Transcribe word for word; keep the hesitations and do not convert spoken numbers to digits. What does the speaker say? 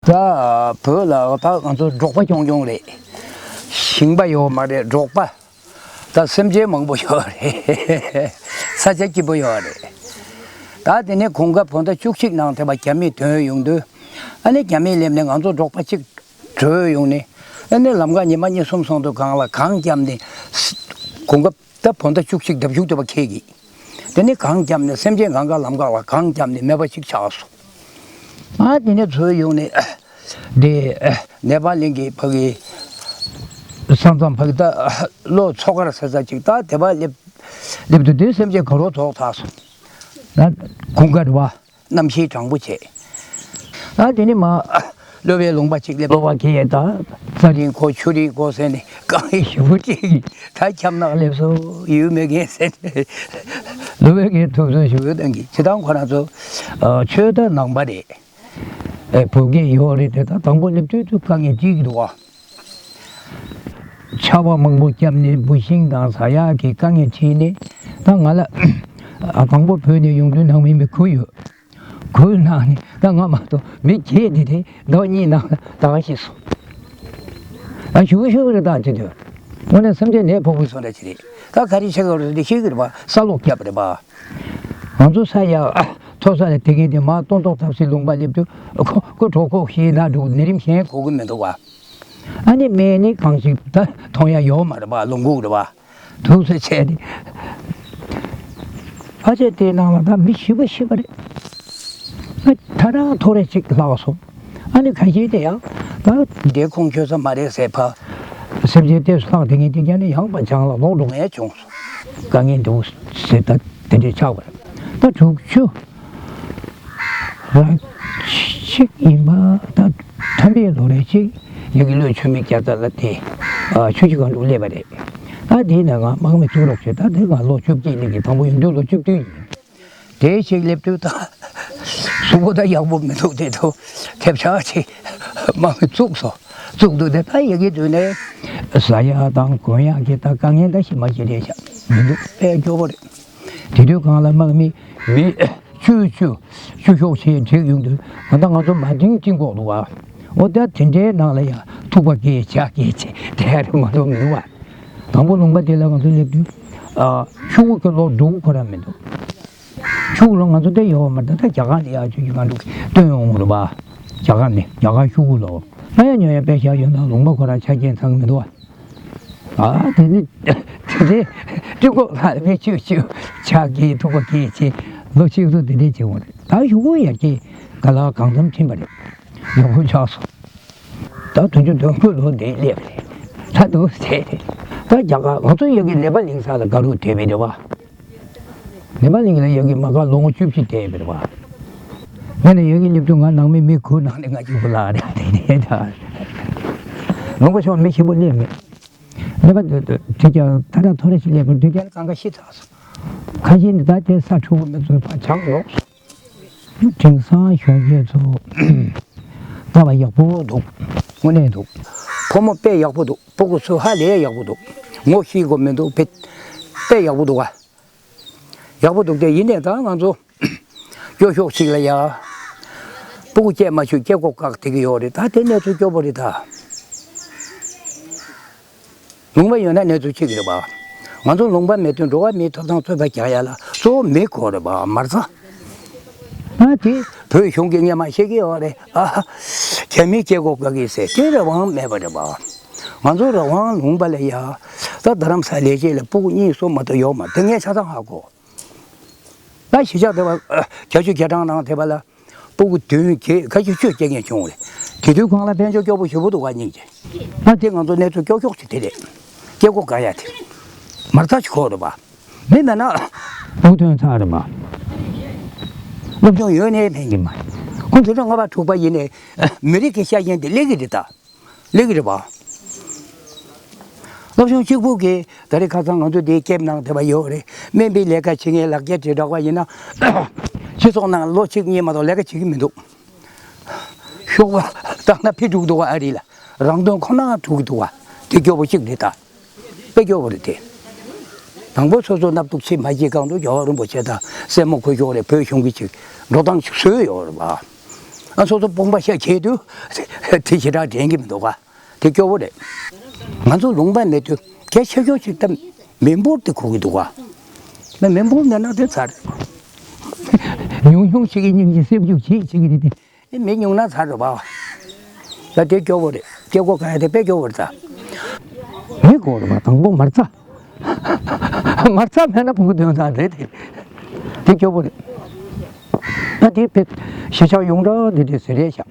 ད་བོད་ལ་ད་ང་ཚོ་འབྲོག་པ་ཆུང་ཆུང་རེད། ཞིང་པ་ཡོད་མ་རེད། འབྲོག་པ། ད་སེམས་ཅན་མང་པོ་ཡོད་རེད། ས་ཆ་སྐྱིད་པོ་ཡོད་རེད། ད་དེ་ནས་གོང་ཁ་བོད་ཟླ་བཅུ་གཅིག་ནང་དེ་བ་རྒྱ་མི་ཐོན་ཡོང་དུས། ཨ་ནི་རྒྱ་མི་སླེབས་ནས་ང་ཚོ་འབྲོག་པ་གཅིག་བྲོས་ཡོང་ནས། ཨ་ནི་ལམ་ཁ་ཉི་མ་གཉིས་གསུམ་སོང་དུས་གངས་ལ་གངས་བརྒྱབ་ནས། གོང་ཁ་ད་བོད་ཟླ་བཅུ་གཅིག་ཟླ་བཅུ་དེ་བ་ཁེལ་གི། དེ་ནས་གངས་བརྒྱབ་ནས་སེམས་ཅན་གང་ག་ལམ་ཁ་ལ་གངས་བརྒྱབ་ནས་མེད་པ་ཞིག་ཆགས་སོང་། ཨ་དེ་ནས་ཚུར་ཡོང་ནས། དེ་ནེ་པ་ལིང་གི་ཕ་གི་ས་མཚམས་ཕ་གི་ད་ལོ་མཚོ་དཀར་ཟེར་ས་ཅིག་ད་དེ་བ་སླེབས། སླེབས་དུས་དེ་སེམས་ཅན་དགའ་རོགས་རྫོགས་ཚར་སོང་། ད་གོང་ཁ་རེད་བ། གནམ་གཤིས་གྲང་པོ་བྱས། ཨ་དེ་ནི་མ། གློ་བའི་ལུང་པ་གཅིག་སླེབས། གློ་བ་ཁེལ་ཡས་ད། རྩྭ་རིང་གོ་ཆུ་རིང་གོ་ཟེར་ནས་རྐང་གཡས་ཞུ་བོ་གཅིག་གིས་ད་ཁྱམས་ནང་སླེབས་སོ་ཡུལ་མེད་མཁན་ཟེར་ནས། གློ་བའི་ངས་ཐུག་སོ་ཞུ་བོ་གཏོང་གི་ཇི་ལྟར་ཁོ་རང་ཚོ། ཆོས་དད་ནང་པ་རེད། ཨེ་བོད་སྐད་ཡོད་རེད་དེ། ད་དང་པོ་སླེབས་དུས་ཚོ་དཀའ་ངལ་ཅིག་འདུག་བ། ཆར་པ་མང་པོ་བརྒྱབ་ནས་འབུ་ཤིང་དང་ཟ་ཡག་གི་དཀའ་ངལ་འཕྲད་ནས། ད་ང་ལ་ཨ་དང་པོ་བོད་ནས་ཡོང་དུས་ནང་མི་མི་དགུ་ཡོད། དགུའི་ནང་ནས་ད་ང་མ་གཏོགས་མི་བརྒྱད་དེ་དེ་ཟླ་བ་གཉིས་ནང་ལ་ད་ག་ཤི་སོང་། ཨ་ཞུ་ཞུ་རེད་ད་དེ་དུས། དངོས་གནས་སེམས་ཅན་ནད་ཕོག་པའི་བཟོ་འདྲ་ཅིག་རེད། ད་ག་རེ་བྱེད་དགོས་རེད་དེ་ཤེས་ཀྱི་རེད་པ། ས་སློག་བརྒྱབ་རེད་པ། ང་ཚོ་ས་ཡ་མཐོ་ས་ལ་དེ་གས་དེ་མར་སྟོང་ཐོག་ཐབས་སེ་ལུང་པ་སླེབས་དུས་ཁོ་ཁོ་གྲོད་ཁོག་ཤི་ན་འགྲོ་ནད་རིམས་གཞན་གོ་གི་མི་འདུག་བ། ཨ་ནི་སྨན་ནི་གང་ཞིག་ད་མཐོང་ཡ་ཡོད་མ་རེད་པ། ལུང་ཁུག་རེད་པ། འདུག་སེ་བྱས་ཏེ། ཕལ་ཆེར་དེའི་ནང་ལ་ད་མི་བཞི་པ་ཤི་བ་རེད། ཨ་ཐ་རག་ཐོ་རེ་ཅིག་ལྷག་སོང་། ཨ་ནི་ཁ་ཤས་དེ་ཡང་ད་དེ་ཁོང་ཁྱོད་ས་མ་རེད་ཟེར་ཕ། སེམས་ཅན་ལྟས་སུ་ལྷག་དེ་ངས་དེ་རྒྱ་ནས་ཡང་པ་བྱང་ལ་ལོག་འགྲོ་ངས་བྱུང་སོང་། དཀའ་ངལ་འདུག་ཟེར་ད་དེ་འདྲས་ཆགས་པ་རེད། ད་དྲུག་ཅུ། ར་གཅིག་ཡིན་པ་ད་ཐམ་པའི་ལོ་རེ་གཅིག་ཡ་གི་བློན་ཆོས་མི་བརྒྱ་རྩ་ལ་དེ་ཆུ་བཞི་སྒང་དྲུག་སླེབས་པ་རེད། ད་དེའི་ནང་ང་དམག་མི་བཙུགས་རོགས་བྱས། ད་དེ་ང་ལོ་བཅུ་གཅིག་ནས་ཀྱི་དང་པོ་ཡོང་དུས་ལོ་བཅུ་བདུན་ཡིན། དེ་ཞིག་སླེབས་དུས་ད་གཟུགས་པོ་ད་ཡག་པོ་མི་འདུག་དེ་དུ་ཐེབས་ཆག་ཆེ་དམག་མི་བཙུགས་སོ། བཙུགས་དུས་དེ་ད་ཡ་གི་དུས་ནས་ཟ་ཡ་དང་གོན་ཡ་གི་ད་དཀའ་ངལ་ད་ཞིག་མ་ཞིག་རེད་ཤག་མི་འདུག་དཔེ་སྐྱོ་པོ་རེད། དེ་དུས་གང་ལ་དམག་མི་མི། བཅུ་བཅུ། བཅུ་ཤོག་ཆེ་བསྒྲིགས་ཡོང་དུས་ང་ད་ང་ཚོ་མ་འགྲིག་ཅིང་གོག་འདུག་བ། འོ་ད་དེ་འདྲའི་ནང་ལ་ཡང་ཐུག་པ་སྐྱེས་ཇག་སྐྱེས་ཆེ་དེ་ཡ་རེ་མ་གཏོགས་མི་འདུག་བ། དང་པོ་ལུང་པ་དེ་ལ་ང་ཚོ་སླེབས་དུས། ཨ་ཆུ་བོ་གི་ལོ་འབྲུག་ཁོ་ར་མི་འདུག་ཆུ་བོ་ལོ་ང་ཚོ་དེ་ཡོད་མ་རེད། ད་རྒྱ་གར་ལ་ཡ་ཆུ་ཆུ་གང་འདུག་བཏོན་ཡོང་རེད་བ། རྒྱ་གར་ནས་རྒྱ་གར་ཆུ་བོ་ལོ། ཨ་ཡ་ཉོ་ཡ་དཔེ་བཞག་ཡོད་ན་ལུང་པ་ཁོ་ར་ཆ་རྐྱེན་ཚང་མི་འདུག་བ། ཨ་དེ་ནི་དེ་དེ་སྤྲིན་གོག་ལྷ་བའི་ཆུ་ཆུ་ཆག་གིས་ཐུག་པ་སྐྱེས་ཆེ་ལོ་གཅིག་ཏུ་དེ་འདྲས་བྱེད་འོང་རེད། ད་གཞུག་གུ་ཡར་རྒྱས་ག་ལ་གང་འཚམ་ཕྱིན་པ་རེད། ཡག་པོ་ཆགས་སོང་། ད་དུང་ཆུ་འདོན་ཁུལ་ལོ་འདི་སླེབས་རེད། ད་འདུག་ཟེར་རེད། ད་རྒྱ་གར་ང་ཚོ་ཡ་གི་ནེ་པ་ལིང་ས་ལ་དགའ་རུ་དེ་བས་རེད་བ། ནེ་པ་ལིང་ལ་ཡ་གི་མ་ག་ལོ་ངོ་བཅུ་བཞི་དེ་བས་རེད་བ། ང་ནི་ཡ་གི་སླེབས་དུས་ང་ནང་མི་མི་དགུ་ནང་ནས་ང་གཅིག་པུ་ལ་རེད་དེ་རེད་ད། ལུང་པ་ཤོར་མི་ཞིག་པོ་སླེབས་མེད། ནེ་པ་དེ་དེ་དེ་ཀྱང་ད་ལྟ་ཐོ་རེ་ཞིག་སླེབས་པར་དུས་ཀྱང་གང་ག་ཤི་ཚར་སོང་། ཁ་ཤས་ནི་ད་དེ་ས་འཁྲུག་པ་མི་ཚོ་ཕར་ཆགས་ཡོང་སོང་། དེང་སང་གཞོན་སྐྱེས་ཚོ་ལྟ་བ་ཡག་པོ་འདུག་དངོས་གནས་འདུག་ཕོ་མོ་དཔེ་ཡག་པོ་འདུག་ཕྲུ་གུ་ཚོ་ཧ་ལས་ཡག་པོ་འདུག་ངོ་ཤེས་དགོས་མི་འདུག་དཔེ་དཔེ་ཡག་པོ་འདུག་ཨ། ཡག་པོ་འདུག་དེ་ཡིན་ནའི་ད་ང་ཚོ་སྐྱོ་ཤོག་ཅིག་ལ་ཡ། ཕྲུ་གུ་སྐྱེས་མ་བཅུག་སྐྱེ་སྒོ་བཀག་བསྡད་ཀྱི་ཡོད་རེད། ད་དེ་གནས་ཚུལ་སྐྱོ་པོ་རེད་ད། ལུང་པ་ཡོད་ན་གནས་ཚུལ་གཅིག་རེད་པ། ང་ཚོ་ལུང་པ་མེད་དུས་འགྲོ་བ་མིའི་ཐོབ་ཐང་རྩོད་པ་རྒྱག་ཡ་ལ་གཙོ་བོ་མི་དགོས་རེད་པ་མ་རྩ། ཨ་དེ་བོད་གཞུང་གིས་སྔོན་མ་བཤད་ཀྱི་ཡོད་རེད་ཨ། རྒྱ་མིའི་སྐྱེ་སྒོ་བཀག་གི་ཟེར་དེ་རང་དབང་མེད་པ་རེད་པ། ང་ཚོ་རང་དབང་ལུང་པ་ལ་ཡ། ད་རྡ་རམ་ས་ལས་བྱེད་ལ་ཕྲུ་གུ་གཉིས་གསུམ་མ་གཏོགས་ཡོད་མ་རེད། དེ་ངས་ཆ་ཚང་ཧ་གོ། ད་གཞིས་ཆགས་དེ་བ་བརྒྱད་ཅུ་གྱ་གྲངས་ནང་དེ་བ་ལ་ཕྲུ་གུ་བདུན་བརྒྱད་ཁ་ཤས་བཅུ་སྐྱེ་མཁན་བྱུང་བ་རེད། དེ་དུས་སྒང་ལ་དཔལ་འབྱོར་སྐྱོ་པོ་ཞེ་པོ་འདུག་ག་སྙིང་རྗེ། ད་དེ་ང་ཚོ་གནས་ཚུལ་སྐྱོ་ཤོས་ཤིག་དེ་རེད། སྐྱེ་སྒོ་བཀག་ཡ་དེ་མ་རྩ་ཞིག་ཁོག་རེད་པ། མི་མེད་ན་ཕུགས་ཐོན་ཚར་རེད་པ། སློབ་སྦྱོང་ཡོད་ནའི་ཕན་གྱི་མ་རེད། ཁོང་ཚོ་ལྔ་པ་དྲུག་པ་ཡིན་ནའི་མི་རིགས་ཀྱི་ཤ་ཞེན་དེ་སླེབས་ཀྱི་རེད་ད། ལེགས་རེད་པ། སློབ་སྦྱོང་གཅིག་པུ་གིས་ད་རེས་ཁ་སང་ང་ཚོ་འདིའི་ཁེབས་ནང་དེ་བ་ཡོད་རེད། སྨན་པའི་ལས་ཀ་བྱེད་མཁན་ལག་འཁྱེར་དྲིལ་བསྒྲགས་པ་ཡིན་ན། སྤྱི་ཚོགས་ནང་ལོ་གཅིག་གཉིས་མ་གཏོགས་ལས་ཀ་བྱེད་ཀྱི་མི་འདུག་ཤོག་བ་བཏང་ན་ཕི་དཀྲུག་འདུག་བ་ཨ་རི་ལ། རང་དོན་ཁོ་ན་དཀྲུག་གི་འདུག་བ། དེ་སྐྱོ་པོ་གཅིག་རེད་ད། དཔེ་སྐྱོ་པོ་རེད་དེ། དང་པོ་སོ་སོ་སྣབས་ཏུག་ཕྱི་མ་སྐྱེས་གང་དུ་རྒྱལ་བ་རིན་པོ་ཆེ་དང་སྲས་མོ་ཁོ་ཤོག་རེད། བོད་གཞུང་གིས་ཅིག་འགྲོ་སྟངས་ཤིག་བཟོས་ཡོད་རེད་བ། ང་སོ་སོ་དཔུང་པ་ཤ་བྱེད་དུས་དེ་ཞེ་དྲག་དྲན་གྱི་མི་འདུག་ག་དེ་སྐྱོ་བོ་རེད། ང་ཚོ་ལུང་པ་མེད་དུས་གལ་ཆེ་ཤོས་ཤིག་ད་མི་འབོར་དེ་གོ་གི་འདུག་ག་མི་འབོར་མེད་ན་དེ་ཚར། ཉུང་ཉུང་ཞིག་གི་སྙིང་རྗེ་སེམས་ཤུགས་ཆེ་ཆེ་གི་རེད་དེ། ཨེ་མི་ཉུང་ན་ཚར་འགྲོ་བ། ད་དེ་སྐྱོ་བོ་རེད། སྐྱེ་སྒོ་གང་ཡང་དེ་དཔེ་སྐྱོ་བོ་རེད་ད། མི་གོ་རེད་པ། དང་པོ་མ་རྩ། མ་རྩ་མེད་ན་ཕྲུ་གུ་འདོན་སྟངས་རེད་དེ། དེ་སྐྱོ་བོ་རེད། ད་དེ་དཔེ་གཞིས་ཆགས་ཡོངས་གྲགས་འདི་འདྲས་ཟེར་རེད་ཤག